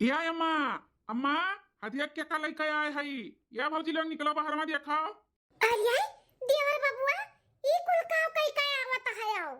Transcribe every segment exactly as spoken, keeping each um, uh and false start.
या अम्मा, अम्मा, हदिया के का लइके आए हई? या भौजी लोग निकलो बाहर में देखाओ। अरे देवर बबुआ, ई कुल काव कई का आवत है आओ?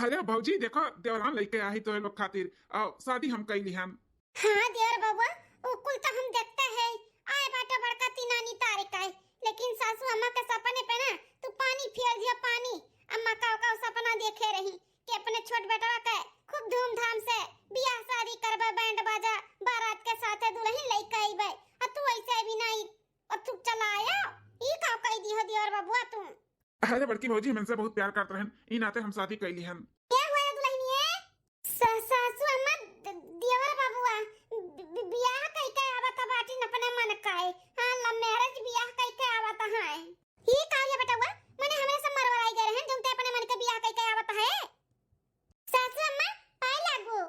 अरे भौजी देखो, देवरान लइके आई तो लोग खातिर, अ, शादी हम कइली हम। हाँ देवर बबुआ, उ कुल तो हम देखते हैं, आए बाटे बड़का तीनानी तारे का, लेकिन सासू अम्मा के सपने पे ना तू पानी फेर दिया पानी। अम्मा काव काव सपना देखे रही कि अपने छोट बेटवा के खूब धूमधाम से बियाह शादी करबे, बैंड बाजा बारात के साथे दुल्हन लइके अइबे, आ तू ऐसे भी नहीं, और तू चला आया, ई का कह दी हो देवर बबुआ तू? अरे बड़की भौजी, हम इनसे बहुत प्यार करत रहन, ई नाते हम शादी कइली हन। क्या हुआ दुल्हनिए? सा-, सासू अम्मा, द-, देवर बबुआ, बि-, बि-, बियाह कइके आवत बाटिन अपने मन का है। हाँ, लव मैरिज बियाह कइके आवत है। ई का रे बेटवा, मने हमरे से मरवराई गए रहन, जौन ते अपने मन के बियाह कइके आवत है। सासू अम्मा, पाए लागू।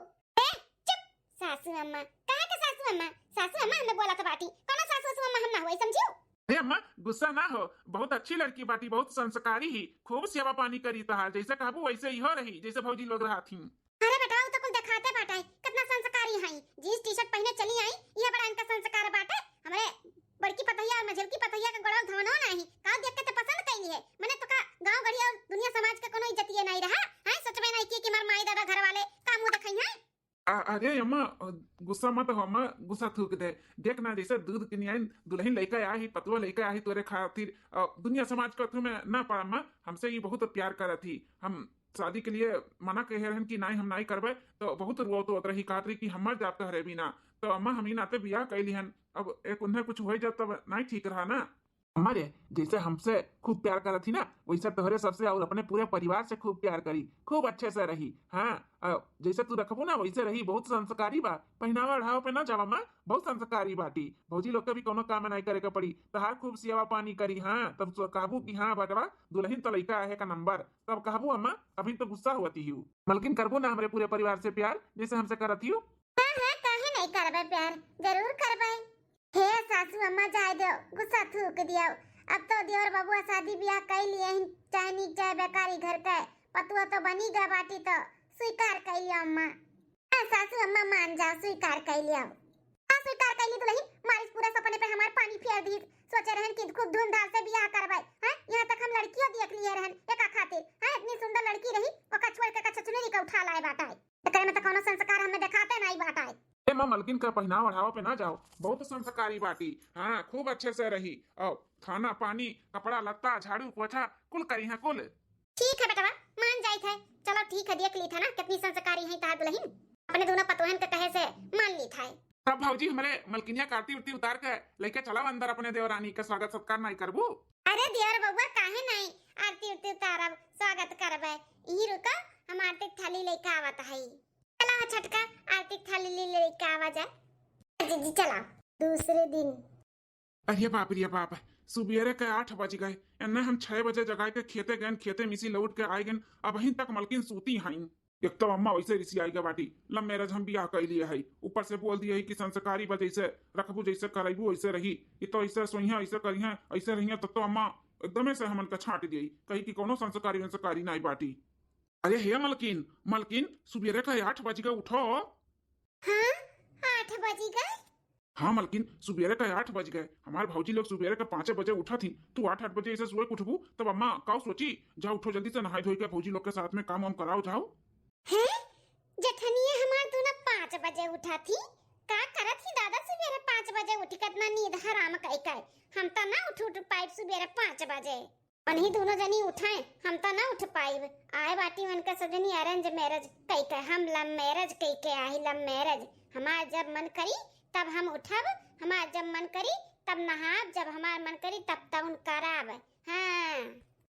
ए, चुप। सासू अम्मा, कहाँ के सासू अम्मा? सासू अम्मा हमें बोलत बाटी, कौनो सासू, सासू अम्मा हम ना होई, समझियो? हे अम्मा, गुस्सा ना हो, बहुत अच्छी लड़की बाटी, बहुत संस्कारी ही, खूब सेवा पानी करी तहार, जैसे कहबू वैसे ही हो रही, जैसे भौजी लोग रहत ही। अरे बेटा, उ तो कुल देखाते बाटे, कितना संस्कारी हई। जींस टी शर्ट पहने चली आई, यह बड़ा इनका संस्कार बाटे। हमरे बड़की पतोहिया और मझलकी पतोहिया के गोड़वा धोवनो नाही, का देख के ते पसंद कइली है? मने तो का गांव गढ़ी और दुनिया समाज के कोनो इज्जतिये नाही रहा, हैं? सोचबे नाही की कि हमार माई दादा घर वाले का मुंह देखई हैं? आ, अरे अम्मा, अ, गुस्सा मत हो अम्मा, गुस्सा थूक दे। देख ना, जैसे दूध के नियान दुल्हन लइके आ ही, पतोह लइके आ ही तोरे खातिर, अ, दुनिया समाज के अथु में ना पड़ा अम्मा, हमसे ये बहुत प्यार करत ही। हम शादी के लिए मना कहे रहन कि नाई, हम नाई करबे, तो बहुत रोवत होत रही, कहत रही कि हम मर जाब तोहरे बिना। तो अम्मा, हम ई नाते बियाह कइली हन, अब एक उन्हें कुछ हो जात तब नाई ठीक रहा ना। अम्मा रे, जैसे हमसे खूब प्यार करत ही ना, वैसे तोहरे सबसे और अपने पूरे परिवार से खूब प्यार करी, खूब अच्छे से रही। हाँ, अ, जैसे तू रखबू ना वैसे रही, बहुत संस्कारी बा। पहनावा ओढ़ावा पे ना जावा अम्मा, बहुत संस्कारी बाटी। भौजी लोग के भी कोनो काम नाई करे के पड़ी, तहार खूब सेवा पानी करी। हाँ, तब तो कहबू कि हाँ बेटवा, दुल्हन तो लइका आहे का नंबर, तब कहबू अम्मा, अभी तो गुस्सा होती ही। मलकिन, करबू ना हमरे पूरे परिवार से प्यार जैसे हमसे करत ही? हाँ, हाँ, काहे नहीं करबे प्यार, जरूर करबे। हे सासू अम्मा, जाए दो, गुस्सा थूक दियो। अब तो देवर बबुआ शादी ब्याह कई लिए हैं, चाहे नीक चाहे बेकारी घर के, पतुआ तो बनी गा बाटी, तो स्वीकार कई लियो अम्मा। हाँ सासू अम्मा, मान जाओ, स्वीकार कई लियो। हाँ, स्वीकार कई ली दुल्हन, मारिस पूरा सपने पे हमार पानी फेर दी। सोचे रहन कि खूब धूमधाम से ब्याह करबे, हैं? यहाँ तक हम लड़कियों देख लिए रहन एका खातिर, हैं? इतनी सुंदर लड़की रही, ओका छोड़ के का छछुनरी का उठा लाए बाटा है। एकरे में तो कोनो संस्कार हमें देखाते नहीं बाटा है। ए माँ, मलकिन का पहनावा ओढ़ावा पे ना जाओ, बहुत संस्कारी बाटी। हाँ, खूब अच्छे से रही। और खाना पानी, कपड़ा लत्ता, झाड़ू पोछा कुल करी है कुल। ठीक है बेटवा, मान जाइत है। चलो ठीक है, देख ली था ना कितनी संस्कारी है तहार दुल्हन। अपने दोनों पतोहन के कहे से मान ली था। तब भौजी, हमरे मलकिनिया के आरती उरती उतार के लेके चला अंदर, अपने देवरानी का स्वागत सत्कार नहीं करबू? अरे देवर बबुआ, काहे नहीं आरती उरती उतारब, स्वागत करबे। यही रुका, हम आरती के थाली लेके आवत है। चला हो छोटका, आरती के थाली ले लेके आवा जा। जी, जी, चला। दूसरे दिन। अरे बाप रे बाप, सुबेरे के आठ बज गए, एन्ने हम छह बजे जगाए के खेते गएन, खेते मिसी लौट के आए गएन, अबहिन तक मलकिन सूती हईन। एक तो अम्मा वैसे रिसियाई के बाटी, लव मैरिज हम बियाह कई लिए हई, ऊपर से बोल दिए हई कि संस्कारी बा, जैसे रखबू, जैसे करैबू, वैसे रही। ये तो ऐसे सोइहें, ऐसे करिहें, ऐसे रहिहें, तब तो अम्मा एकदमे से हमन का छांट दिए, कही कि कोनो संस्कारी वंस्कारी नाई बाटी। अरे हे मलकिन, मलकिन, सुबेरे का आठ बज गए, उठो। हाँ, आठ बज गए? हाँ मलकिन, सुबेरे का आठ बज गए। हमार भौजी लोग सुबेरे का पाँचे बजे उठा थी, तू आठ, आठ बजे ऐसे सोए के उठबू, तब अम्मा काऊ सोची? जाओ उठो जल्दी से, नहाई धोई के भौजी लोग के साथ में काम वाम कराओ, जाओ। हैं? जेठनिया हमार दोनों पाँच बजे उठा थी, का करत ही दादा सुबेरे पाँच बजे उठी, कितना नींद हराम कई कई। हम तो ना उठ, उठ पाइब सुबेरे पाँच बजे। उन्हीं दोनों जनी उठाए, हम तो ना उठ पाइब। आए बाटी उनके सजनी arrange marriage कई के, हम love marriage कई के आई, love marriage। हमार जब मन करी तब हम उठब, हमार जब मन करी तब नहाब, जब हमार मन करी तब तउन कराब। हाँ,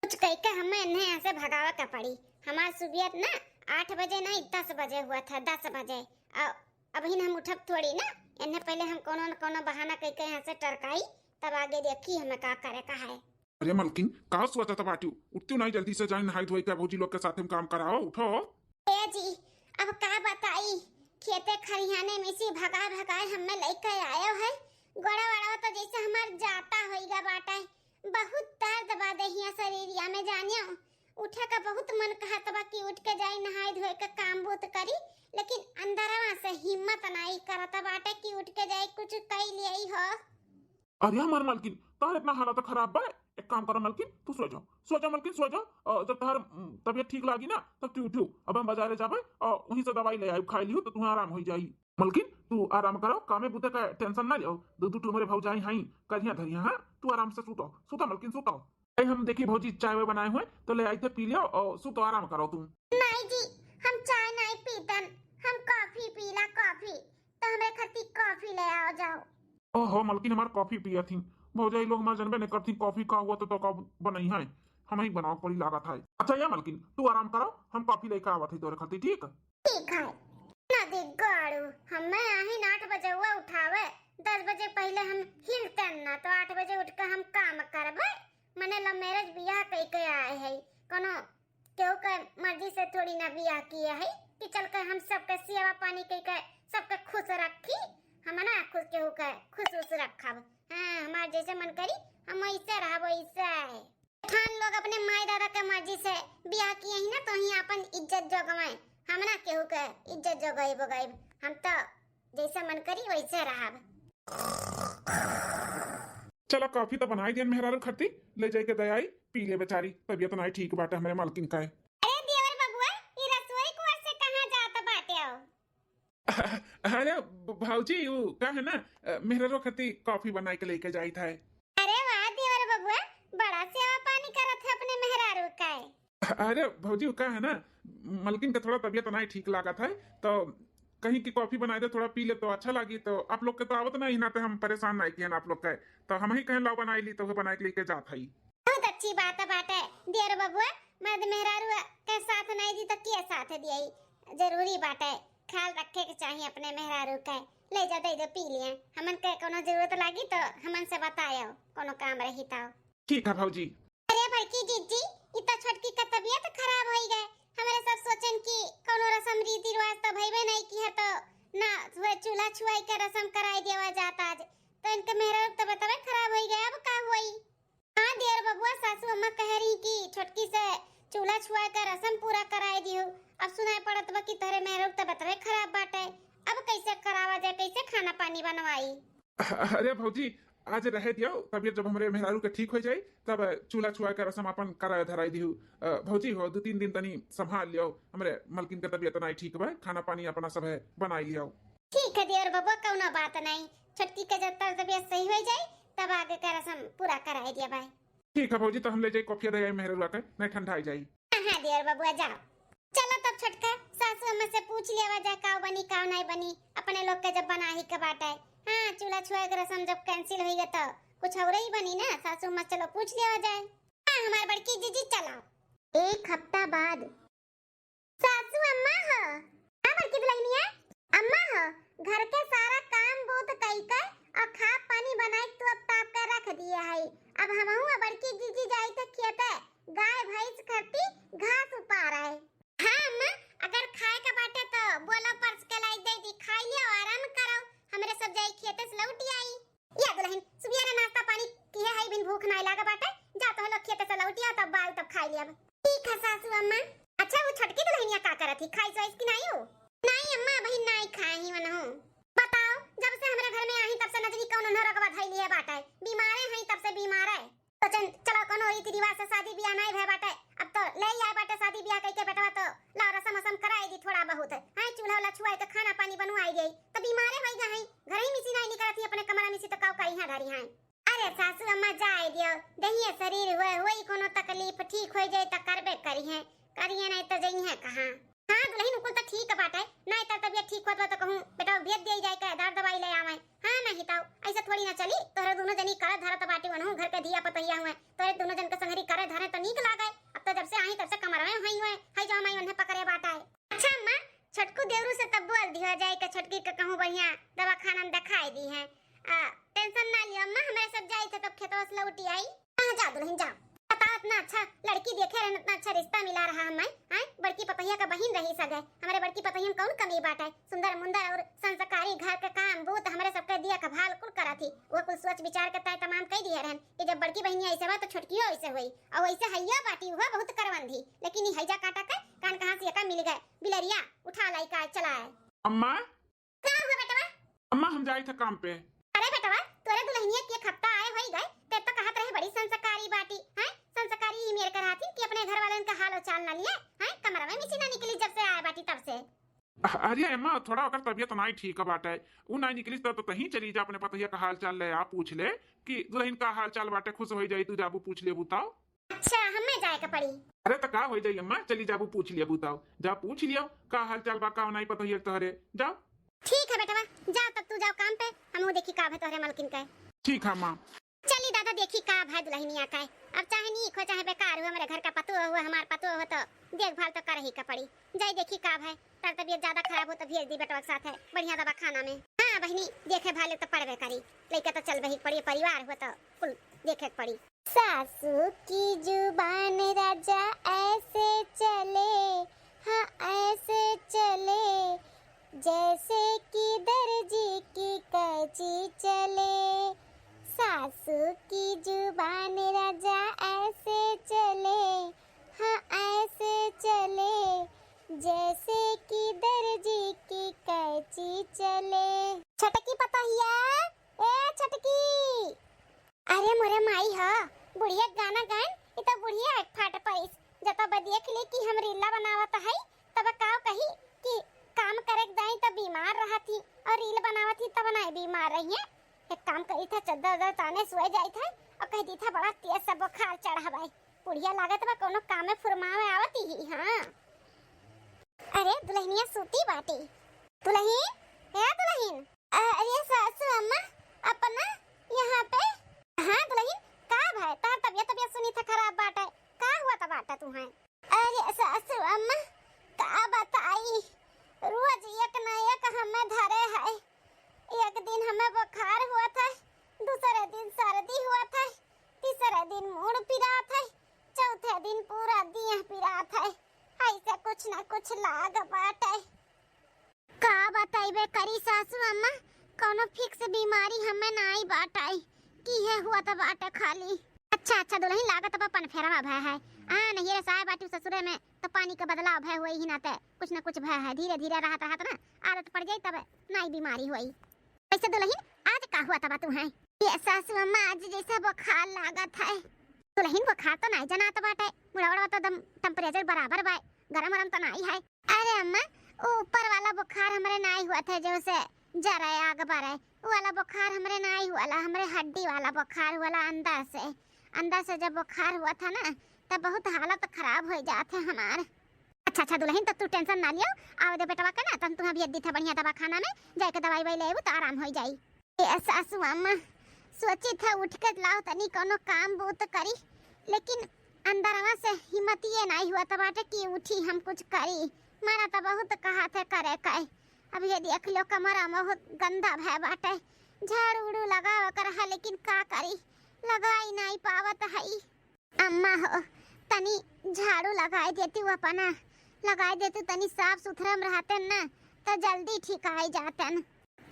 कुछ कई के हमें इन्हें यहाँ से भगावे के पड़ी। हमार सुबेर ना आठ बजे नहीं, दस बजे हुआ था, दस बजे। अ-, अबहिन हम उठब थोड़ी ना, इन्हें पहले हम कोनो न कोनो बहाना कई के यहाँ से टरकाई, तब आगे देखी हमें का करे का है। अरे मलकिन, का सोचत बाटू? उठतू नहीं जल्दी से, जाए नहाई धोई के भौजी लोग के साथ में काम कराओ, उठो। ए जी, अब का बताई, खेते खरिहाने में से भगाए भगाए हमें लेके आयो है। गोड़ा वाड़ा तो जैसे हमार जाता होइगा बाटे, बहुत दर्द बा देहिया शरीरिया में जानियो। उठे का बहुत मन कहत बा कि उठ के जाई नहाई धोई के काम बूत करी, लेकिन अंदरवा से हिम्मत नहीं करत बाटे कि उठ के जाई, कुछ कई लियाई हो। अरे हमार मलकिन, तोहर इतना हालत खराब बा? एक काम करो मलकिन, तू सो जाओ, सो जाओ मलकिन, सो जाओ। अ, जब तोहर, उम, तबियत ठीक लागी ना, तब तू उठियो। अब हम बाजारे जाबे, अ, वहीं से दवाई ले आइब, खाई लियो तो तुम्हें आराम हो जाई। मलकिन, तू आराम करो, कामे बुते का tension ना लियो। दू दू ठो मेरे भौजाई हई, करिया धरिया, हाँ? तू आराम से सूतो, सूतो मलकिन, सूतो। ए, हम देखी भौजी चाय वाय बनाए हुए, तो ले आई थे, पी लियो और सूतो, आराम करो तू। नहीं जी, हम चाय नहीं पीतन, हम कॉफी पीला, कॉफी। तो हमरे खातिर कॉफी ले आओ जाओ। ओहो मलकिन, हमार कॉफी पिया थी। भौजाई लोग हमार जनबे नहीं करती, कॉफी का हुआ तो, तो का बनई है, हम ही बनाओ पड़ी लागत है। अच्छा या मलकिन, तू आराम करो, हम कॉफी लेके आवत है तोरे खातिर, ठीक? ठीक है। नदी गाड़ू, हमें आहिन आठ बजे हुआ उठावे, दस बजे पहले हम हिलते ना, तो आठ बजे उठ के हम काम करबे। मने love marriage बियाह कई के आए है, कोनो केहू के मर्जी से थोड़ी ना बियाह किए है कि चल के हम सबके सेवा पानी कई के सबके खुश रखी। हम ना खुश, केहू के खुश उस रखब। हाँ, हमार जैसे मन करी हम वैसे रहब, वैसे। थान लोग अपने माई दादा के मर्जी से बियाह किए ही ना, तो ही अपन इज्जत जोगवाए, हम ना केहू के इज्जत जोगाइब, हम तो जैसे मन करी वैसे रहब। चला, कॉफी तो बनाई दियन मेहरारू खरती, ले जाई के दयाई, पी ले बेचारी, तबियत नाई ठीक बाटे हमरे मालकिन का। अरे देवर बबुआ, ई रसोई कुआर से कहाँ जात बाटे हो? अरे भ-, भौजी, उ का है ना, अ, मेहरारू खरती कॉफी बनाई के लेके जाई था। अरे वाह देवर बबुआ, बड़ा सेवा पानी करत है अपने मेहरारू का। अरे भौजी, उ का है ना, मलकिन के थोड़ा तबियत नाई ठीक लागत है, तो कहीं कि कॉफी बनाई दे, थोड़ा पी ले तो अच्छा लागी। तो आप लोग के तो आवत नहीं ना, तो हम परेशान नहीं किए ना आप लोग के, तो हम ही कहें लाओ बनाई ली, तो वो बनाई के लेके जात है। बहुत अच्छी बात बाटे देवर बबुआ, मर्द मेहरारू के साथ नहीं दी तो के साथ दियाई? जरूरी बाटे, ख्याल रखे के चाहिए अपने मेहरारू के। ले जा, दे दो, पी लिए। हमन के कोनो जरूरत लागी तो हमन से बतायो, कोनो काम रही तो। ठीक है भौजी। अरे बड़की जीजी, ई तो छोटकी का तबियत खराब होई गए। हमरे सब सोचन कि कोनो रसम रीति रिवाज तो भइबे नहीं की है, तो ना हुए चूल्हा छुआई के रसम कराई देवा जात आज। तो इनके मेहरारू के तबियत खराब होई गए, अब का होई? हाँ देवर बबुआ, सासू अम्मा कह रही कि छोटकी से चूल्हा छुआई के रसम पूरा कराई दियो। अब सुनाई पड़त बा कि तोहरे मेहरारू के तबियत खराब बाटे, अब कैसे करावा जाए, कैसे खाना पानी बनवाई? अरे भौजी, आज रहे दियो, तबियत जब हमरे मेहरारू के ठीक हो जाई, तब चूल्हा छुआ के रसम अपन कराए धराई दिहू। अ, भौजी हो, दू तीन दिन तनी संभाल लियो, हमरे मलकिन के तबियत नाई ठीक बा, खाना पानी अपना सब है बनाई लियो। ठीक है देवर बबुआ, कौनो बात नहीं, छोटकी के जब तबियत सही हो जाई, तब आगे के रसम पूरा कराए दिया भाई। ठीक है भौजी, तो हम ले जाई कॉफिया दे आई मेहरारू के, नहीं ठंडा आई जाई। हाँ, हाँ देवर बबुआ, जाओ। चलो तब छोटका, सासू अम्मा से पूछ लेवा जाए, काव बनी, काव नहीं बनी। अपने लोग के जब बनाही के बाटे, हाँ, चूल्हा छुआए के रसम जब cancel होई गए, तो कुछ और ही बनी ना। सासू अम्मा से चलो पूछ लेवा जाए। हाँ, हमार बड़की जीजी, चलो। एक हफ्ता बाद। सासू अम्मा हो। हाँ, बड़की दुल्हनिया। अम्मा हो, घर के सारा काम बूत कई के और खा पानी बनाए के तू अब ताप के रख दिए है। अब हमहू आ बड़की जीजी जाई थे खेते, गाय भैंस खरती घास उपार है। हाँ अम्मा, अगर खाए के बाटे तो बोलो, परस के लाई दे दी, खाई लियो, आराम करो, हमरे सब जाई खेते से लौट आई। या दुल्हन, सुबेरे नाश्ता पानी किहे है, बिन भूख नाई लागे बाटे, जा तो लोग खेते से लौट आओ, तब बाल तब खाई लियब। ठीक है सासू अम्मा। अच्छा, वो छोटकी दुल्हनिया का करत ही, खाई सोइस कि नाई हो? नाई अम्मा, अबहिन नाई खाए ही वनहु। बताओ, जब से हमरे घर में आई तब से नजनी कौन उन्हों रोगवा धइली है बाटे, बीमारे हैं तब से बीमार है। तो चल, चलो, कोनो रीति रिवाज से शादी ब्याह नाई भय बाटे। अब तो ले आए बाटे शादी ब्याह कइके बेटवा, तो लाओ रसम वसम कराई दी थोड़ा बहुत। हाँ, चूल्हा वाला छुआई के खाना पानी बनवाई दी। तो बीमारे होई गए हैं, घर ही में से नाई निकलत ही अपने कमरा में से, तो काऊ का यहाँ धरी हैं। अरे सासू अम्मा जाए दियो, देहिए शरीर हुए, होई कोनो तकलीफ, ठीक होई जाए तो करबे करी हैं, करिए नहीं तो जइहे कहाँ। हाँ दुल्हन, कुल तो ठीक बाटे, नाई तर तबियत ठीक होत बा तो कहूँ बेटा भेज दिया जाए के दर दवाई ले आवे। हाँ नहीं तो ऐसे थोड़ी ना चली, तोहरे दोनों जनी करत धरत बाटी वनहु, घर के धिया पतहिया हुए, तोहरे दोनों जन के संगरी करे धरे तो नीक लागे। अब तो जब से आई तब से कमरवे हुई हुए है, जो हमारी उन्हें पकड़े बाटा है। अच्छा अम्मा, छोटकू देवरू से तब बोल दिया जाए के छोटकी के कहूँ बढ़िया दवाखाना में दिखाई दी है। आ, tension ना लियो अम्मा, हमरे सब जाई थे तब खेतवा से लौटी आई। हाँ, जा दुल्हन जा। बताओ, इतना अच्छा लड़की देखे रहन, इतना अच्छा रिश्ता मिला रहा हमें, हैं? बड़की पतोहिया का बहिन रही सगे, हमरे बड़की पतोहिया में कौन कमी बाटे? सुंदर मुंदर और संस्कारी, घर के काम बूत हमरे सबके दिया का भाल कुल करा थी। वो कुल सोच विचार के तय तमाम कई दिए रहन कि जब बड़की बहिनिया ऐसे बा तो छोटकियो ऐसे होई, और ऐसे हैया बाटी हुआ बहुत करवन धी, लेकिन ई हैजा काटा के कान कहाँ से एका मिल गए, बिलरिया उठा लाई का चलाए। अम्मा, का हुआ बेटवा? अम्मा, हम जाइत है काम पे। अरे बेटवा, तोरे दुलहिनिया के एक हफ्ता आए होई गए, ते तो कहत रहे बड़ी संस्कारी बाटी, हैं? संस्कारी ई मेर करहाती कि अपने घर वालन का हाल चाल ना लिए, हैं? कमरा में मिसी ना निकली जब से आए बाटी तब से। अ-, अरे अम्मा, थोड़ा ओकर तबियत नाई ठीक बाटे, उ नाई निकलिस त, त तहीं चली जा, अपने पतोहिया का हाल चाल ले आ, पूछ ले कि दुलहिन का हाल चाल बाटे, खुश होई जाई, तू जाबू पूछ लेबू तउ। अच्छा, हमें जाए के पड़ी। अरे त का होई जाई अम्मा, चली जाबू पूछ लेबू तउ, जा पूछ लियो का हाल चाल बा, का नाई पतोहिया के तोहरे, जाओ। ठीक है बेटवा, जाओ तब तू जाओ काम पे, हमहू देखी का भय तोहरे मलकिन के। ठीक है माँ। चली दादा, देखी का भय दुलहिनिया के। अब चाहे नीक हो चाहे बेकार हो, हमरे घर का पतोह हो, हमार पतोह हो, तो देखभाल तो करही का पड़ी। जाई देखी का भय, तार तबियत ज्यादा खराब हो तो भेज दी बेटवा के साथ है बढ़िया दवाखाना में। हाँ बहिनी, देखे भाले तो पड़बे करी, लइका तो चलबे ही पड़ी, परिवार हो तो कुल देखे के पड़ी। सासू की जुबान राजा ऐसे चले, हाँ ऐसे चले, जैसे कि दर्जी की कैंची चले। सासू की जुबान राजा ऐसे चले, हाँ ऐसे चले, जैसे कि दर्जी की कैंची चले। छोटकी पतोहिया, ए छोटकी। अरे मोरे माई ह, बुढ़िया गाना गाइन, इ तो बुढ़िया एक फाट परिस। जब तब देख ली कि हम रीला बनावत हई, तब काव कही कि काम करे के दाई त बीमार रहत ही और रील बनावत ही तब नाई बीमार रहिए। एक काम करी था, चद्दर उद्दर ताने सोए जाई था और कह दी था बड़ा तेज से बुखार चढ़ा बाई। बुढ़िया लागत बा कोनो काम में फुरमावे आवत ही। हाँ। अरे दुलहिनिया सूती बाटी। दुलहिन, ए दुलहिन। अरे सासू अम्मा, अपना यहाँ पे। हाँ दुलहिन, का भय? तार तबियत, तबियत सुनी था खराब बाटे, का हुआ था बाटे तुहैं? अरे सासू अम्मा, का बताई, रोज एक न एक हमें धरे है। एक दिन हमें बुखार हुआ था, दूसरे दिन सर्दी हुआ था, तीसरे दिन मूड़ पिरात है, चौथे दिन पूरा देह पिरात है। ऐसे कुछ न कुछ लाग बाटे। का बतइबे करी सासू अम्मा, कौनो fix बीमारी हमें नाई बाटे, कि है हुआ त बाटे खाली। अच्छा, अच्छा दुलहिन, लागत बा पनफेरवा भय है। आ, नहीं रे साय बाटू ससुरे में, त पानी के बदलाव भय होई ही ना, ते कुछ न कुछ भय है। धीरे धीरे रहत रहत ना आदत पड़ जाई, तब नाई बीमारी होई। वैसे दुलहिन, आज का हुआ त बा तुहैं? ये सासू अम्मा, आज जैसा बुखार लागत है। दुलहिन, बुखार तो नाई जनात बाटे, मुड़ा उड़ा तो एकदम temperature बराबर बा, गरम वरम तो नाई है। अरे अम्मा, वो ऊपर वाला बुखार हमरे नाई हुआ था, जैसे जरे आग बरे, वो वाला बुखार हमरे नाई हुआ ला, हमरे हड्डी वाला बुखार हुआ ला अंदर से, अंदर से जब बुखार हुआ था ना, तब बहुत हालत खराब हो जात है हमार। अच्छा, अच्छा दुलहिन, तो तू tension ना लियो, आवे दे बेटवा के ना, तन तुहैं भेज दी था बढ़िया दवाखाना में, जाके दवाई वाई लेबू तो आराम हो जाई। ए सासू अम्मा, सोची था उठ के लाओ तनी कौनो काम बूत करी, लेकिन अंदरवा से हिम्मतिये नाई हुआ था बाटे कि उठी हम कुछ करी। मना तो बहुत कहा थे करे के, अब ये देख लो कमरा बहुत गंदा भय बाटे, झाड़ू उड़ू लगावे कर है, लेकिन का करी, लगाई नाई पावत हई। अम्मा हो, तनी झाड़ू लगाई देती, वो अपना लगाई देती, तनी साफ सुथरा में रहते न, त जल्दी ठीक आई जातन।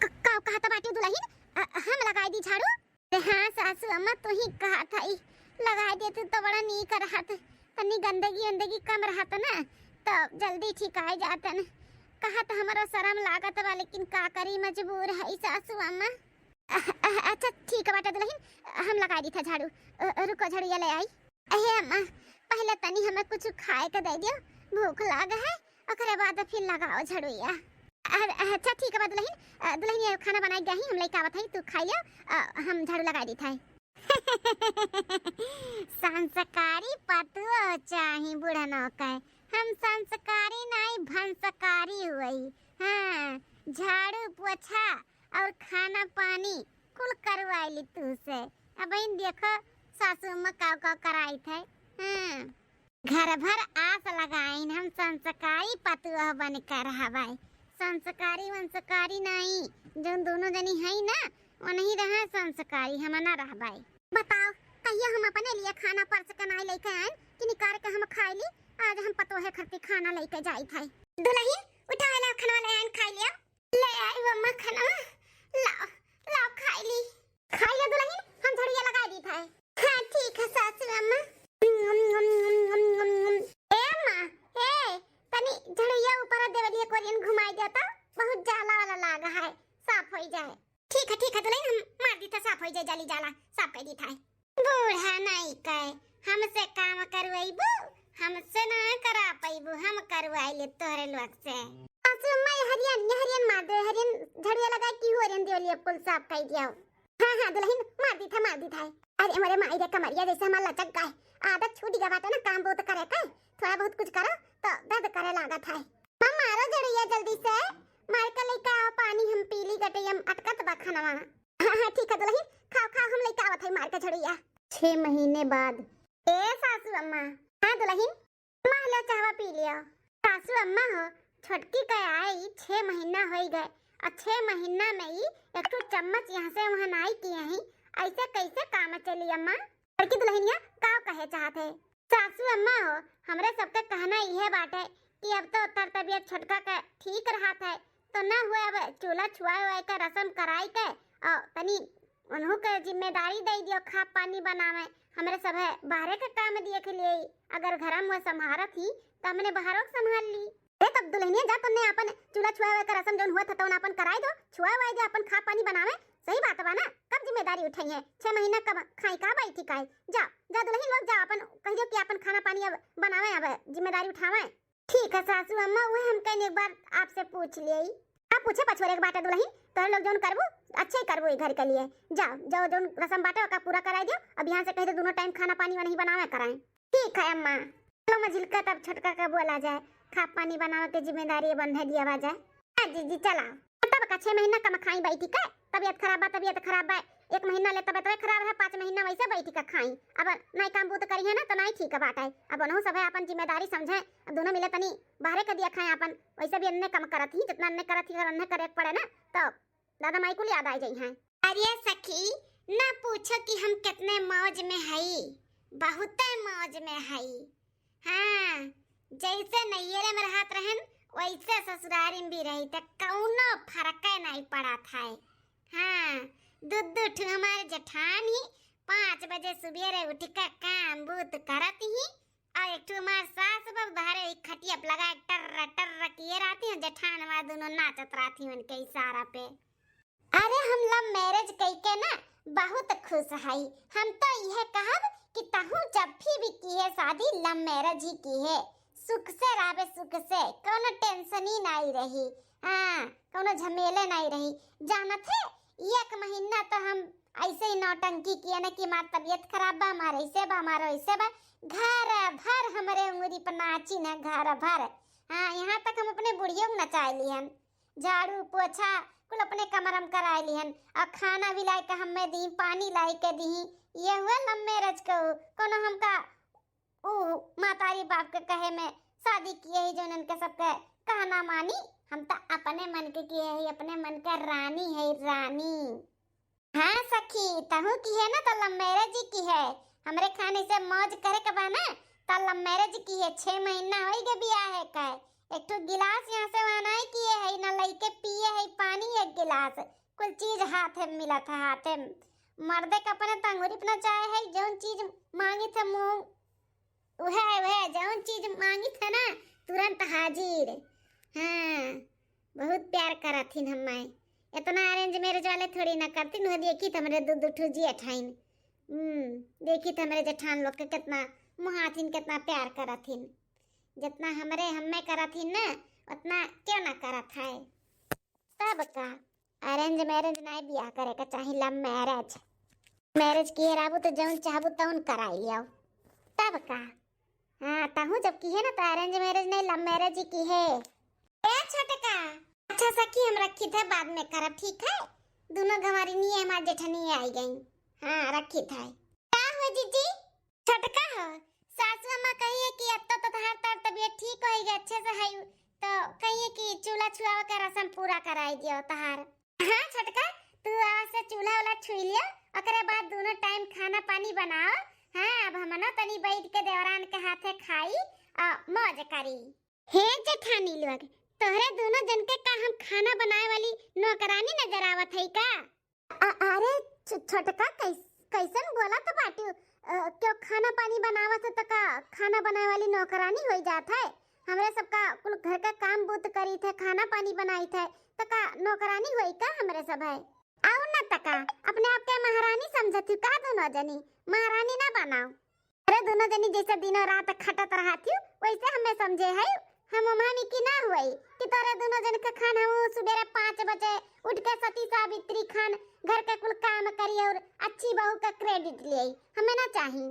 क-, का कहत बाटी दुलहिन? अ, हम लगाई दी झाड़ू? अरे हाँ सासू अम्मा, तू ही कहत हई, लगाई देती तो बड़ा नीक रहत, तनी गंदगी उंदगी कम रहत न, तो जल्दी ठीक आई जातन। कहत हमरो शरम लागत बा, लेकिन का करी, मजबूर हई सासू अम्मा। अह, अह, अच्छा ठीक बाटे दुलहिन, हम लगाई दी था झाड़ू। अ, रुको, झाड़ूया ले आई। अहे अम्मा, पहले तनी हमें कुछ खाए के दे दियो, भूख लाग है, ओकरे बाद फिर लगाओ झाड़ूया। अह, अह, अच्छा ठीक बा दुलहिन, अ, दुलहिन ये खाना बनाई गई, हम लेके आवत हई, तू खाई लियो, अ, हम झाड़ू लगाई दी था। संस्कारी पतुआ चाही बुढ़नो के, हम संस्कारी नाई भंसकारी हुई। हाँ, झाड़ू पोछा और खाना पानी कुल करवाइली तू से। अब इन देखो सासू अम्मा काव काव कराई थे। हाँ। घर भर आस लगाइन हम संस्कारी पतुआ बन कर हवाई। संस्कारी वंस्कारी नाई, जौन दोनों जनी हई ना, वनही रहे संस्कारी, हम ना रहबाई। बताओ, कहिया हम अपने लिए खाना परस के नाई लेके आइन कि निकार के हम खाई ली? आज हम पतोहे खरती खाना लेके जाई थे। दुलहिन, उठा ला, खाना ले आइन, खाई लिया। ले आई वो मखनवा, लाओ, लाओ खाई ली। खाई ले दुलहिन, हम झड़िया लगाई दी थे। हाँ, ठीक है सासू अम्मा। ए अम्मा, ए, तनी झड़िया ऊपर देवलिया कोरियन घुमाई देता, बहुत जाला वाला लाग है, साफ होई जाए। ठीक है, ठीक है दुलहिन, हम मार दीत है, साफ होइ जाए, जाली जाला साफ कइ दीत है। बूढ़ा नाई कहे, हमसे काम करवाइबू, हमसे ना करा पइबू, हम करवाइ लेब तोहरे लोग से। सासू अम्मा, ये हरियन, ये हरियन मार दो, ये हरियन झड़िया लगाइ के होरियन देवलिया कुल साफ कइ दियो। हाँ, हाँ दुलहिन, मार दीत है, मार दीत है। अरे मोरे माई रे, कमरिया जैसे हमार लचक गए, आदत छूट गया बाटे ना काम बहुत करे के, थोड़ा बहुत कुछ करो तो दर्द करे लागत है। हम मारो झड़िया जल्दी से, मार के लइका आओ पानी, हम पी ली, गटैया में अटकत बा खनवा। हाँ, हाँ, ठीक है दुलहिन, खाओ, खाओ, हम लइका आवत है मार के झड़िया। छह महीने बाद। ए सासू अम्मा। हाँ दुलहिन। अम्मा, लो, चाहवा पी लियो। सासू अम्मा हो, छोटकी के आई छह महीना होइ गए, और छह महीना में ई एक ठो चम्मच यहाँ से वहाँ नाई किए हैं, ऐसे कैसे काम चली अम्मा? बड़की दुलहिनिया का कहे चाहत है? सासू अम्मा हो, हमरे सबके कहना इहे बाटे कि अब तो तोर तबियत छोटका के ठीक रहत है, तो न हुए अब चूल्हा छुआए हुए के रसम कराई के, और तनी उन्हों के जिम्मेदारी दे दियो, खा पानी बनावे, हमरे सभे बाहरे के काम दिए के लिए, अगर घर में संभारत ही तो हमने बाहरों के संभाल ली। ए तब दुलहिनिया जा, तन्ने अपन चूल्हा छुआवे के रसम जौन हुआ था तौन अपन कराई दो, छुआ हुआ दे, अपन खा पानी बनावे। सही बात बा ना, कब जिम्मेदारी उठाई है? छह महीना कब खाई का बैठी काई? जा, जा दुलहिन लोग जा, अपन कह दो कि अपन खाना पानी अब बनावे, अब जिम्मेदारी उठावे। ठीक है सासू अम्मा, वह हम कहने एक बार आपसे पूछ ले। आप पूछे पछोरे के बाटे दुलहिन, तोहरे लोग जौन करबू अच्छे ही करबू ई घर के लिए। जाओ जाओ, जौन रसम बाटे ओका पूरा कराई दियो। अब यहाँ से कह दो दोनों टाइम खाना पानी वही बनावे कराएं। ठीक है अम्मा। चलो मझिलका, तब छोटका का बोला जाए, खा पानी बनावे के जिम्मेदारी बंधे दिया जाए। हाँ जीजी चला। तब का छह महीना कम खाई बैठी के, तबियत खराब बा, तबियत खराब बा, एक महीना ले तबियत खराब रहा, पाँच महीना वैसे बैठी के खाई। अब नहीं काम बूत करी है ना तो नहीं ठीक बात है। अब उन्हों सब है अपन जिम्मेदारी समझे, अब दोनों मिले तनी बाहरे के दिया खाए अपन, वैसे भी अन्ने कम करत ही, जितना अन्ने करत ही अगर अन्ने करे के पड़े ना तो दादा माई कुल याद आ जाई हैं। अरे सखी, ना पूछो कि हम कितने मौज में हई, बहुते मौज में हई। हाँ, जैसे नैहरे में रहत रहन, वैसे ससुरारी में भी रही, त कौनो फर्क नहीं पड़त है। हाँ, दू दू ठू हमारे जेठान ही पाँच बजे सुबेरे उठ के काम बूत करत ही, और एक ठू हमार सास बहू बाहरे एक खटिया पे लगा के टर्र टर्र किए रहती हैं, जेठान हमार दोनों नाचत रहती हैं उनके इशारा पे। अरे हम love marriage कइके ना बहुत खुश हई। हम तो यह कहब कि तहू जब भी, भी किहे शादी love marriage ही किहे, सुख से रहबे, सुख से, कौनो tension ही नहीं रही। हाँ, कौनो झमेले नहीं रही। जानत है, एक महीना तो हम ऐसे ही नौटंकी किए ना कि हमार तबियत खराब बा, हमार ऐसे बा, हमार वैसे बा। घर भर हमरे उंगली पर नाची ना, घर भर। हाँ, यहाँ तक हम अपने बुढ़ियो के नचाए लिहन, झाड़ू पोछा कुल अपने कमरा में कराए लिहन, और खाना भी लाई के हमें दी, पानी लाई के दी। ये हुए love marriage के, कोनो हमका ऊ मातारी बाप के कहे में शादी किए ही, जौन इनके सबके कहना मानी। हम तो अपने मन के किए ही, अपने मन के रानी है, रानी। हाँ सखी, तहू किहे ना तो love marriage ही किहे। हमरे खानी से मौज करे के बा ना, तो love marriage किहे। छह महीना होई गे बियाहे के, एक ठो गिलास यहाँ से वहाँ नहीं किए है, ना लइके पिए है पानी एक गिलास। कुल चीज हाथे में मिलत है, हाथे में। मर्दे के अपने तंगुरी पे नचाए है, जौन चीज मांगी थे मुंह, उहे, उहे, जौन चीज मांगी थे ना, तुरंत हाजिर। हाँ, बहुत प्यार करथिन हम्मे। इतना arrange marriage वाले थोड़ी ना करथिन, वो देखी त हमरे दू, दू ठो जेठाइन। हम्म, देखी त हमरे जेठान लोग के कितना मुहाथिन, कितना प्यार करथिन। जितना हमरे हम्मे करथिन ना, उतना क्यों ना करत है। तब का, arrange marriage नहीं बियाह करे के चाही, love marriage। Marriage किहे रहबू तो जौन चाहबू तौन कराई लियो। तब का, हाँ, तहू जब किहे ना तो arrange marriage नहीं, love marriage ही किहे। ए छोटका, अच्छा सखी, हम रखी थे, बाद में करब, ठीक है? दोनों गंवारी नहीं है, हमार जेठनी आई गई। हाँ, रखी थे। का हुआ जीजी? छोटका हो, सासू अम्मा कही है कि अब तो, तो तहार तर तबियत ठीक होई गई, अच्छे से है, तो कही है कि चूल्हा छुआवे के रसम पूरा कराई दियो तहार। हाँ छोटका, तू आज से चूल्हा उल्हा छुई लियो, ओकरे बाद दोनों टाइम खाना पानी बनाओ। हाँ, अब हमनो तनी बैठ के देवरान के हाथे खाई और मौज करी। हे जेठानी लोग, तोहरे दोनों जन के का हम खाना बनाए वाली नौकरानी नजर आवत है का? अ-, अरे छ-, छोटका, कैस-, कैसन बोलत बाटू? अ, क्यों खाना पानी बनावत है त का खाना बनाए वाली नौकरानी होई जात है? हमरे सबका कुल घर का काम बूत करी थे, खाना पानी बनाई थे, त का नौकरानी होई का हमरे सब है? आउ ना त का, अपने आप के महारानी समझत हू का दुनो जनी? महारानी ना बनाओ। अरे दुनो जनी जैसे दिनों रात खटत रहत हू, वैसे हमें समझे है। हम ओम्हा में की ना हुई कि तोरे दुनो जन के खान हम सुबेरे पाँच बजे उठ के सती सावित्री खान घर के कुल काम करी और अच्छी बहू का credit लिए, हमें ना चाही।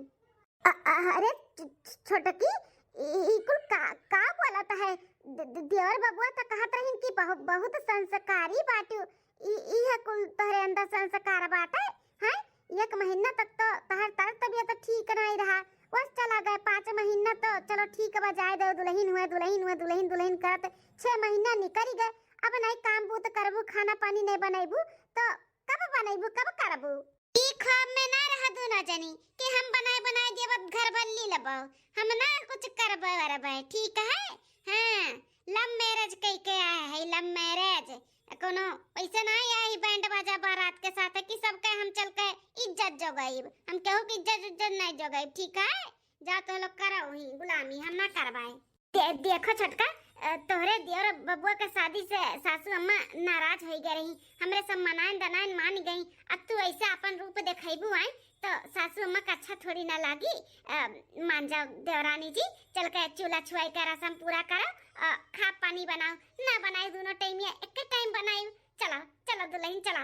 अ-, अ-, अरे छ-, छ-, छोटकी, ई, ई कुल का, का बोलत है? द-, द-, देवर बबुआ त कहत रहिन कि बहु-, बहुत संस्कारी बाटू। ई, ई है कुल तोहरे अंदर संस्कार बाटे, हैं? एक महीना तक तो तहर तर तबियत ठीक नहीं रहा, बस चला गए पाँच महीना तो चलो ठीक बा, जाए दो, दुल्हन हुए, दुल्हन हुए, दुल्हन, दुल्हन करत छह महीना निकल गए। अब नहीं काम बूत करबू, खाना पानी नहीं बनैबू, तो कब बनैबू, कब करबू? ई ख्वाब में ना रह दुनो जनी कि हम बनाए बनाए देब, अब घर बल्ली लेबो, हम ना कुछ करबे वरबे, ठीक है? हाँ, love marriage कई के आए है, love marriage। कोनो ऐसे ना आई बैंड बाजा बारात के साथ कि सबके हम चल के इज्जत जोगाइब। हम केहू की इज्जत उज्जत नहीं जोगाइब, ठीक है? जा तो लोग करो ही गुलामी, हम ना करवाए। दे-, देखो छोटका, अ, तोहरे देवर बबुआ के शादी से सासू अम्मा नाराज हो गए रही, हमरे सब मनाइन दनाइन मान गई। अब तू ऐसे अपन रूप देखेबू आई तो सासू अम्मा का अच्छा थोड़ी ना लागी। अ, मान जाओ देवरानी जी, चल के चूल्हा छुआई का रसम पूरा करो, अ, खा पानी बनाओ, ना बनाई दोनों टाइम या एक टाइम बनाई। चलो, चलो दुल्हन चलो।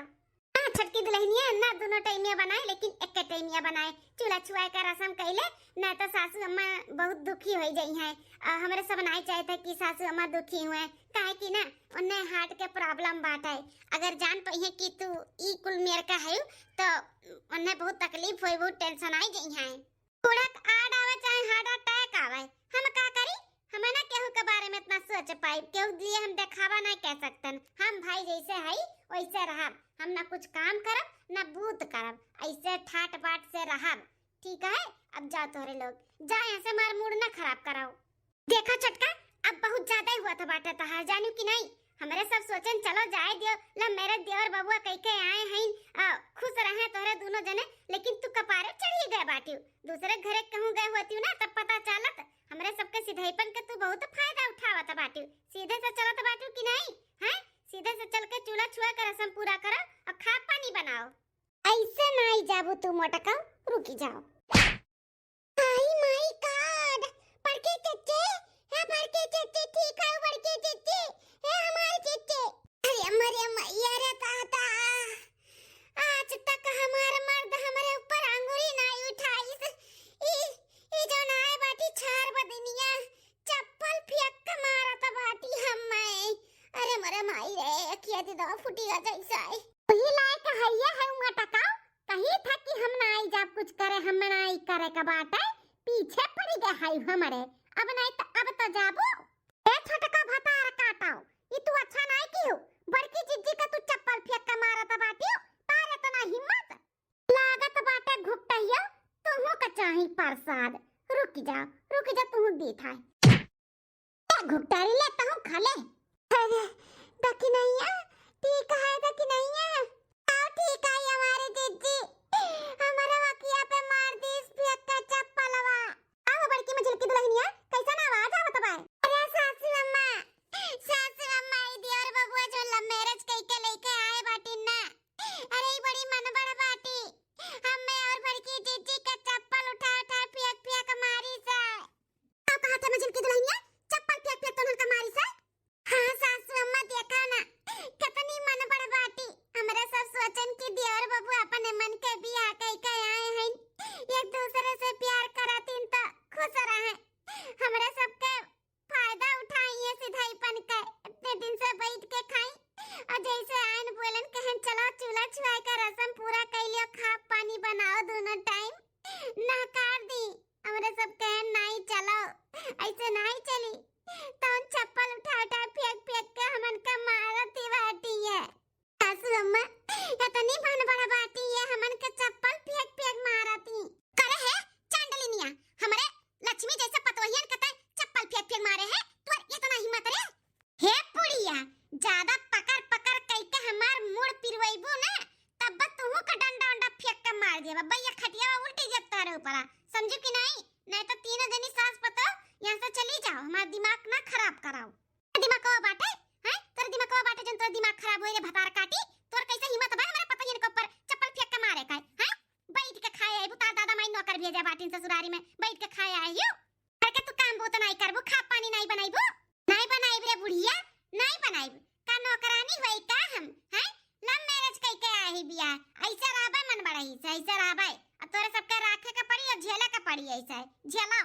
हाँ, छोटकी दुल्हनिया ना दोनों टाइमिया बनाए, लेकिन एक टाइमिया बनाए। चूल्हा छुआए का रसम कैले, ना तो सासू अम्मा बहुत दुखी हो जाई हैं। अ, हमरे सब नहीं चाहते कि सासू अम्मा दुखी हुए, काहे कि ना उन्हें heart के problem बाटे। अगर जान पइहे कि तू ई कुल मेर का है तो उन्हें बहुत तकलीफ होई, बहुत tension आई जाई हैं। कुड़क आड़ आवे चाहे heart attack आवे, हम का करी? हम ना केहू के बारे में इतना सोच पाई, केहू लिए हम देखावा ना कह सकतन। हम भाई जैसे हई वैसे रहब, हम ना कुछ काम करब ना बूत करब, ऐसे ठाट बाट से रहब, ठीक है? अब जाओ तोहरे लोग, जा यहाँ से, हमार mood ना खराब कराओ। देखा छोटका, अब बहुत ज्यादा ही हुआ था बाटे तहार, जानू कि नहीं? हमरे सब सोचन चलो जाए दियो, ला मेरे देवर बबुआ कह के आए हैं, अ, खुश रहे तोहरे दोनों जने, लेकिन तू कपारे चढ़ी गए बाटियो। दूसरे घरे कहूँ गए होती ना तब पता चलत। हमरे सबके सिधईपन के तू बहुत फायदा उठावत बाटियो। सीधे से चलत बाटियो कि नहीं? हैं? सीधे से चल के चूल्हा छुआ के रसम पूरा करो और खा पानी बनाओ। ऐसे नहीं जाबू तू मोटका, रुकी जाओ। आई माय गॉड, बड़के चच्चे, हे बड़के चच्चे, ठीक है बड़के चच्चे, हे हमारे चच्चे। अरे मरे मैया रे दादा, आज तक हमार मर्द हमरे ऊपर अंगुरी ना उठाइस। ई, ई जो नाय बाटी छार बदनिया, चप्पल फेंक के मारत बाटी हम्मे। अरे मरे माई रे, अखिया दे दवा फुटिया जैसा है। वही लायक है ये है मोटका, कही था कि हम ना आई जाब कुछ करे, हम ना आई करे का बाटे, पीछे पड़ी गए है हमरे। अब नहीं तो, अब तो जाबू। ए छोटका भतार काटाओ, ई तू अच्छा नहीं कियो, बड़की जिज्जी का तू चप्पल फेंक के मारत बाटियो, तार इतना हिम्मत। लागत बाटे घुकटैया, तुहू का चाही प्रसाद। रुक जा, रुक जा, तुहू दीत है। ए घुकटारी ले, तहू खा ले। अरे दकिनैया, ठीक है दकिनैया? आओ ठीक है हमारे जिज्जी, हमारे वकिया पे मार दीस फेंक के चप्पलवा। आओ बड़की मझिलकी दुल्हनिया, कैसन आवाज आवत बा? अरे सासू अम्मा, सासू अम्मा, ई दियोर बबुआ जो love marriage कइके लेके आए बाटिन ना, अरे ई बड़ी मनबड़ बाटी, हम्मे और बड़की जिज्जी के चप्पल उठा उठा फेंक फेंक मारी से। का कहत है मझिलकी दुल्हनिया, चप्पल फेंक फेंक तोहन का मारी से? हाँ सासू अम्मा, देखा ना, कितनी मनबड़ बाटी। हमरा सब सोचन कि दियोर बबुआ अपने मन के बियाह कइके आए हैं, एक दूसरे से प्यार करतिन तो खुश रहे। हमरा सबके फायदा उठाई है सिधाईपन के। इतने दिन से बैठ के खाई और जैसे आयन बोलन कहन चलो चूल्हा छुआए का रसम पूरा कर लियो, खा पानी बनाओ दोनों टाइम। नहकार दी, हमरे सब कहन नहीं चलो, ऐसे नहीं चली। तौन चप्पल उठा उठा फेंक फेंक के हमन का मारत ही बाटी है। सासू अम्मा, इतनी भन बड़ बाटी ये हमन के चप्पल फेंक फेंक मारती। करे है चांडलिनिया, हमरे लक्ष्मी जैसे पतोहियन के तै चप्पल फेंक फेंक मारे है, तोर इतना हिम्मत रे? हे पुड़िया, ज्यादा पकड़ पकड़ कइके हमार मूड़ पिरवैबू ना, तब तूहू का डंडा उंडा फेंक के मार देबा। बैया खटिया उल्टी जब तारे ऊपरा, समझू कि नहीं? नहीं तो तीनों जनी सास पतो यहाँ से चली जाओ, हमार दिमाग ना खराब कराओ। दिमागवा बाटे, हैं? तोर दिमागवा बाटे जौन तोर दिमाग खराब होई रे भतार काटी। तोर कैसे हिम्मत बा हमरा पता ते बाटिन ससुरारी में बैठ के खाए आई हो। घर के तू काम बूत नाई करबू, खा पानी नाई बनाइबू? नाई बनाइब रे बुढ़िया, नाई बनाइब। का नौकरानी होई का हम, हैं? Love marriage कई के आई बिया, ऐसे रहबे मन बढ़ई से, ऐसे रहबे। अब तोरे सबके राखे के पड़ी और झेले के पड़ी ऐसे, झेलो।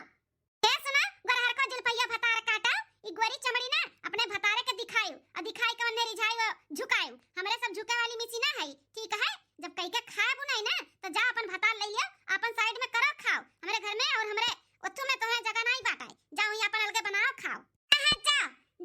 ए सुना, गोरहरको जुलफैया भतार काटा, ई गोरी चमड़ी ना अपने भतारे के दिखायु, और दिखाई के ओन्ने रिझायु, झुकायु। हमरे सब झुके वाली मिसी ना है, ठीक है? जब कई के खाबू नहीं ना, तो जा अपन भतार ले लियो, अपन side में करो खाओ। हमरे घर में और हमरे ओथू में तोहे जगह नहीं बाटे, जा वहीं अपन अलगे बनाओ खाओ। हाँ, जा,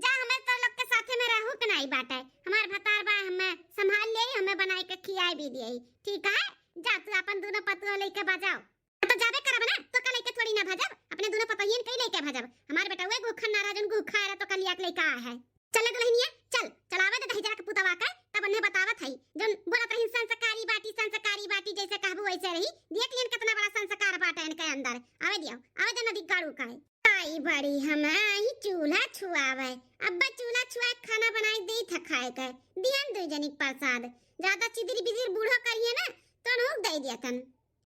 जा, हमें तो लोग के साथे में रहू के नहीं बाटे। हमार भतार बा, हमें संभाल ले, हमें बनाए के खियाए भी दिए, ठीक है? जा तू अपन दोनों पतुआ लेके बजाओ। तो जाबे करब ना, तो का लेके थोड़ी ना भजब, अपने दोनों पतोहियन के लेके भजब। हमार बेटा उहे गुखन ना रह, जौन गुखा रह, तो का लिया के लेके आ है। चल दुल्हनिया, चल, चलावे दे दहिजरा के पुतवा का, तब उन्हें बतावत है, जौन बोलत रही संस्कारी बाटी, संस्कारी बाटी, जैसे कहबू वैसे रही। देख लियन कितना बड़ा संस्कार बाटे इनके अंदर। आवे दियो, आवे दे नदी गाड़ू का है। आई बड़ी हम आई चूल्हा छुआवे, अब्बा चूल्हा छुआ के खाना बनाए दी था खाए के, दियन दू जनी के प्रसाद। ज्यादा चिदिर बिदिर बूढ़ो करिए ना, तो नूक दे दिया तन।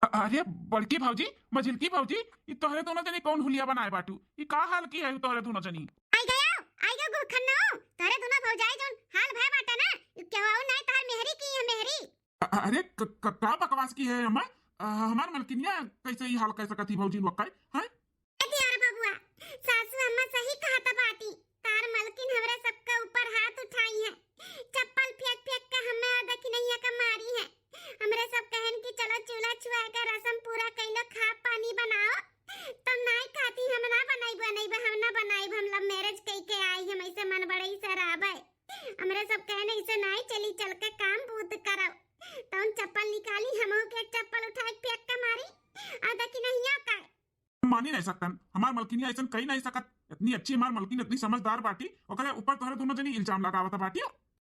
अ-, अरे बड़की भौजी, मझिलकी भौजी, ई तोहरे दोनों जनी कौन हुलिया बनाए बाटू? ई का हाल की है तोहरे दोनों जनी? आई गयो, आई गयो गुखन्नो, तोहरे दोनों भौजाई जौन हाल भय बाटे ना, ई केहू और नाई तोहर मेहरी की है मेहरी। अ-, अरे क-, क-, का बकवास की है अम्मा? अ, हमार मलकिनिया कैसे ई हाल कह सकत ही भौजी लोग का, हैं? ए दियार बबुआ, सासू अम्मा सही कहत बाटी। तार मलकिन हमरे सबके ऊपर हाथ उठाई है। चप्पल फेंक फेंक के हमें और दखिनैया के मारी है। हमरे सब कहन कि चलो चूल्हा छुआ के रसम पूरा कैलो, खा पानी बनाओ। तब नाई कहती हम ना बनाइब, बनाइब, हम ना बनाइब, हम love marriage कई के आई, हम ऐसे मन बड़ई से रहबे। हमरे सब कहन ऐसे नाई चली, चल के काम बूत करब। तौन चप्पल निकाली, हमहू के एक चप्पल उठा के फेंक के मारी। और दखिनैया का हम मानी नहीं सकतन, हमार मलकिनिया ऐसन कही नहीं सकत। इतनी अच्छी हमार मलकिन, इतनी समझदार बाटी, ओकरे ऊपर तोहरे दोनों जनी इल्जाम लगावत बाटी।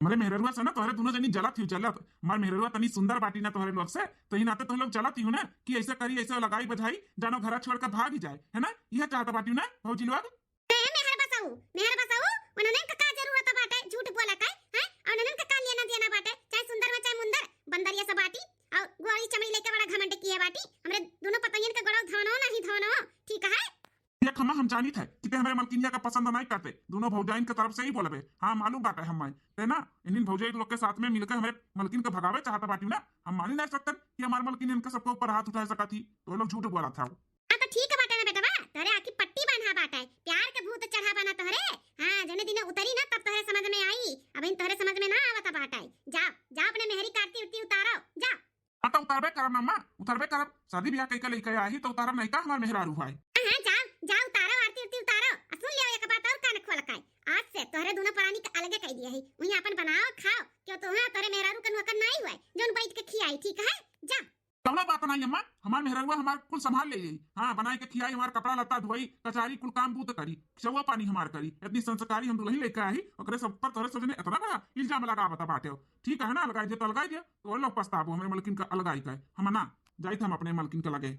हमरे मेहररुआ से ना तोहरे दोनों जनी जलत ही जलत। हमार मेहररुआ तनी सुंदर बाटी ना तोहरे लोग से, तो ही नाते तोहरे लोग जलत ही हो ना कि ऐसे करी, ऐसे लगाई बजाई, जानो घरा छोड़ के भाग ही जाए, है ना? यह चाहत बाटी ना भौजी लोग। ए मेहर बसाऊ, मेहर बसाऊ, उन्हनन का का जरूरत बाटे झूठ बोले के, हैं? और उन्हनन का का लेना देना बाटे, चाहे सुंदर में चाहे मुंदर, बंदरिया सब बाटी, और गोरी चमड़ी लेके बड़ा घमंड किहे बाटी। हमरे दोनों पतोहियन के गोड़ो धवनो नहीं धवनो, ठीक है? ये खमा हम जानित है कि ते हमरे मलकिनिया का पसंद नहीं करते, दोनों भौजाइन के तरफ से ही बोलबे। हाँ मालूम बाटे हमें, ते ना इन्हीं भौजाइन लोग के साथ में मिलके हमरे मलकिन के भगावे चाहत बाटी ना। हम मानी नहीं सकते कि हमार मलकिन इनके सबके ऊपर हाथ उठा सकत ही, तो लोग झूठ बोलत है। हाँ, तो ठीक बाटे ना बेटवा, तोहरे आँखी पट्टी बान्हा बाटे, प्यार के भूत चढ़ा बा ना तोहरे। हाँ, जने दिने उतरी ना, तब तोहरे समझ में आई, अबहिन तोहरे समझ में ना आवत बाटे। जा, जा, अपने मेहरी का आरती उरती उतारो, जा। हाँ, तो उतारबे करब ना अम्मा, उतारबे करब। शादी ब्याह कइके लइके आई, तो उतारब नहीं का हमार मेहरारू है। हाँ, हाँ, जाओ, जाओ, उतारो, आरती उरती उतारो। आ सुन लियो, एक बात और कान खोल के, आज से तोहरे दोनों प्राणी के अलगे कह दिया है, वहीं अपन बनाओ, खाओ, क्यों तोहरे, तोहरे मेहरारू के नौकर नहीं हुआ, जौन बैठ के खियाई, ठीक है? जा। कौनो बात नहीं अम्मा, हमार मेहररुआ हमार कुल संभाल ले जाई। हाँ, बनाई के खियाई, हमार कपड़ा लत्ता धोई, कचारी कुल काम बूत करी, सेवा पानी हमार करी। इतनी संस्कारी हम दुल्हन लेके आई, ओकरे सब पर तोहरे सजने इतना बड़ा इल्जाम लगावत बाटे। ठीक है ना, लगाई दे तो लगाई दे, तो लोग पछताबो हमरे मलकिन का अलगाई का। हम ना जाइत हम अपने मलकिन के लगे।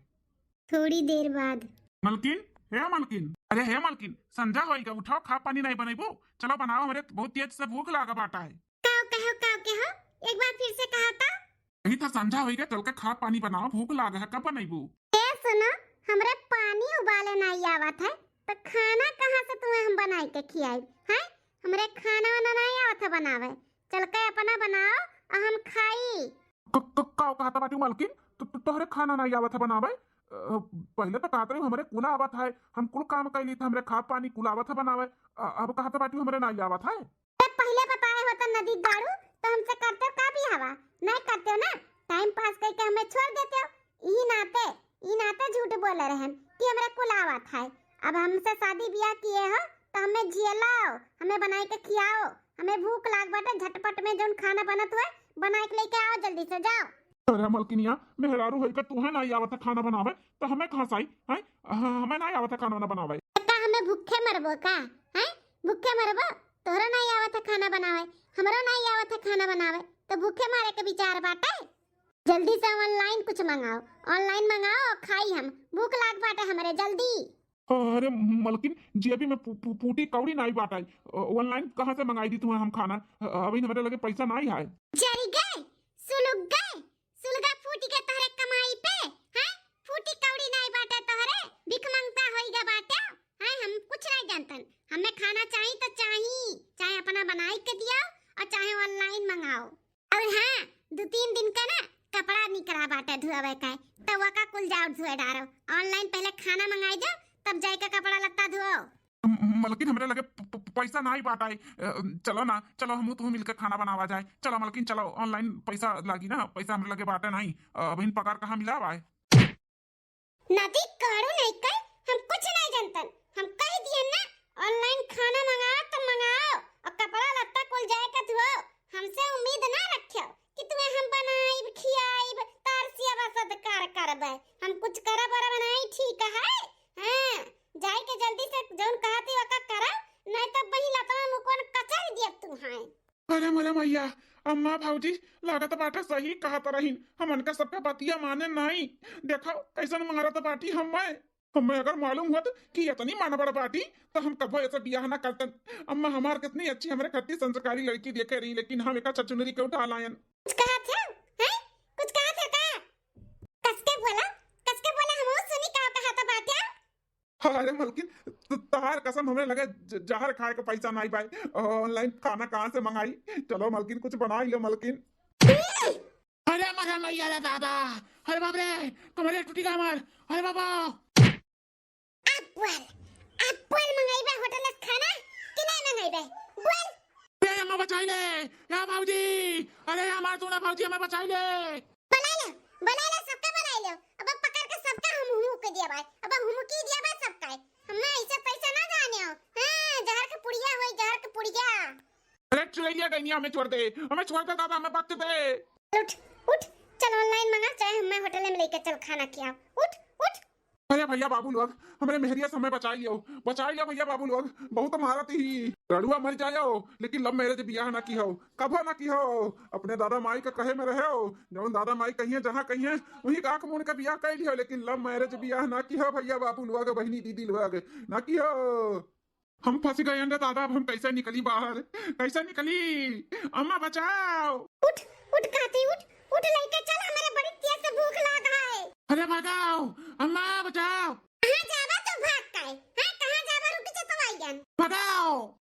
थोड़ी देर बाद। मलकिन, हे मलकिन, अरे हे मलकिन, संझा होई गा, उठाओ, खा पानी नहीं बनैबू? चलो बनाओ, हमरे बहुत तेज से भूख लागा बाटा है। काव कहो, काव कहो, एक बार फिर से कहा तो। यही था, संझा होई गा, चल के खा पानी बनाओ, भूख लागा है, कब बनैबू? ए सुनो, हमरे पानी उबाले नहीं आवत है, तो खाना कहाँ से तुम्हें हम बनाई के खियाई, हैं? हमरे खाना वाना नहीं आवत है बनावे, चल के अपना बनाओ और हम खाई। क-, क-, का कहत बाटू मलकिन? तो, तो तोहरे खाना नहीं आवत है बनावे? अ, पहले तो कहत रही हमरे कुल आवत है, हम कुल काम कर ली थे, हमरे खा पानी कुल आवत है बनावे। अ, अब कहत बाटू हमरे नहीं आवत है। अरे पहले बताए होता नदी गाड़ू, तो हमसे करते का भी हवा? नहीं करते हो ना, टाइम पास करके हमें छोड़ देते हो। ई नाते, ई नाते झूठ बोले रहन कि हमरे कुल आवत है। अब हमसे शादी ब्याह किए हो तो हमें झेलाओ, हमें बनाए के खियाओ, हमें भूख लाग बाटे, झटपट में जौन खाना बनत हुए बनाए के लेके आओ, जल्दी से जाओ। अरे मलकिनिया, मेहरारू होई के तोहे नाई आवत है खाना बनावे, तो हमें कहाँ से आई, हैं? ह-, हमें नाई आवत है खाना वाना बनावे। तो का हमें भूखे मरबो का, हैं? भूखे मरबो? तोहरा नाई आवत है खाना बनावे, हमरो नाई आवत है खाना बनावे, तो भूखे मारे के विचार बाटे? जल्दी से online कुछ मंगाओ, online मंगाओ और खाई हम, भूख लाग बाटे हमरे, जल्दी। अरे मलकिन, जेबी में पू-, पू-, पूटी कौड़ी नाई बाटे, अ, online कहाँ से मंगाई दी तुम्हें हम खाना? अ, अभी हमारे लगे पैसा नाई है। जरी गए, सुलुग गए, सुलगा फूटी के तोहरे कमाई पे, हैं? फूटी कौड़ी नाई तीन दिन का ना कपड़ा निकरा बाटे धोवे का, त वका कुल जाओ धोए डारो। Online पहले खाना मंगाई दो, तब जाए के कपड़ा लत्ता धोओ। म-, मलकिन, हमरे लगे प-, प-, पैसा नाई बाटे। अ, चलो ना, चलो हमहू तुहू मिलके खाना बनावा जाए। चलो मलकिन, चलो, online पैसा लागी ना, पैसा हमरे लगे बाटे नाई। अ, अबहिन पगार कहाँ मिला बाय? नाती काड़ू नहीं कह, हम कुछ नहीं जानतन। हम कह दियन ना, online खाना मंगाओ तो मंगाओ, और कपड़ा लत्ता कुल जाए का धोओ। हमसे उम्मीद ना रखियो कि तुम्हें हम बनाइब, खियाइब, तार सेवा सत्कार करबे। हम कुछ करब और बनाई, ठीक है? हाँ, जाए के जल्दी से जौन कहती वका करब, नहीं तो वही लतवा मुकोन कचर दियब तू हैं। अरे मोरे मैया, अम्मा भौजी, लागत बाटे सही कहत रहीन, हमन का सबका बतिया माने नाई। देखो कैसन मारत बाटी हम्मे। हम्मे अगर मालूम होत कि इतनी मानबड़ बाटी, तो हम कबो ऐसे बियाह ना करतन। अम्मा हमार कितनी अच्छी, हमरे खातिर संस्कारी लड़की देखे रही, लेकिन हम एका छछुनरी के उठा लायन। कुछ कहा थे? हैं? कुछ कहा थे का? कसके बोला, कसके बोला, हम सुनी का कहा था बात है? अरे मलकिन, त-, तहार कसम, हमरे लगे ज-, जहर खाए के पैसा नाई बाय। Online खाना कहाँ से मंगाई? चलो मलकिन, कुछ बनाई लो मलकिन। अरे मरे मैया रे दादा, अरे बाप रे, कमरे टूटी का हमार, अरे बाबा। अब बोल, अब बोल, मंगाई बे होटल से खाना कि नहीं मंगाई बे? बोल। ए अम्मा बचाई ले, या भौजी, अरे हमार दूना भौजी हमें बचाई ले। बुलाई ले, बुलाई ले, सबका बुलाई ले। अब पकड़ के सबका हम हुमुक दिया बाय, अब हुमुकी दिया बाय सबका। हमें ऐसा पैसा ना जाने हो। हाँ, जहर के पुड़िया होई, जहर के पुड़िया। अरे चुरैलिया गइनिया, हमें छोड़ दे, हमें छोड़ दे दादा, हमें बच दे। उठ, उठ, चल online मंगा, चाहे हमें होटल में लेके चल खाना खियाओ। उठ, उठ। अरे भैया बाबू लोग, हमरे मेहरिया से हमें बचाई लियो, बचाई लियो भैया बाबू लोग, बहुत मारत ही। रड़ुआ मर जायो, लेकिन love marriage बियाह ना किहो, कभो ना किहो। अपने दादा माई का कहे में रहो, जौन दादा माई कहिए, जहाँ कहिए, वही का आँख मूंद के बियाह कर लियो, लेकिन love marriage बियाह ना किहो भैया बाबू लोग, बहिनी दीदी लोग, ना किहो। हम फंस गए हैं रे दादा, अब हम कैसे निकली बाहर, कैसे निकली? अम्मा बचाओ। उठ, उठ काकी, उठ, उठ लइके चल, हमरे बड़ी तेज से भूख लाग है। अरे भगाओ, अम्मा बचाओ। कहाँ जाबा तू भाग के? हैं, कहाँ जाबा, रुक जा तो आइयन। भगाओ।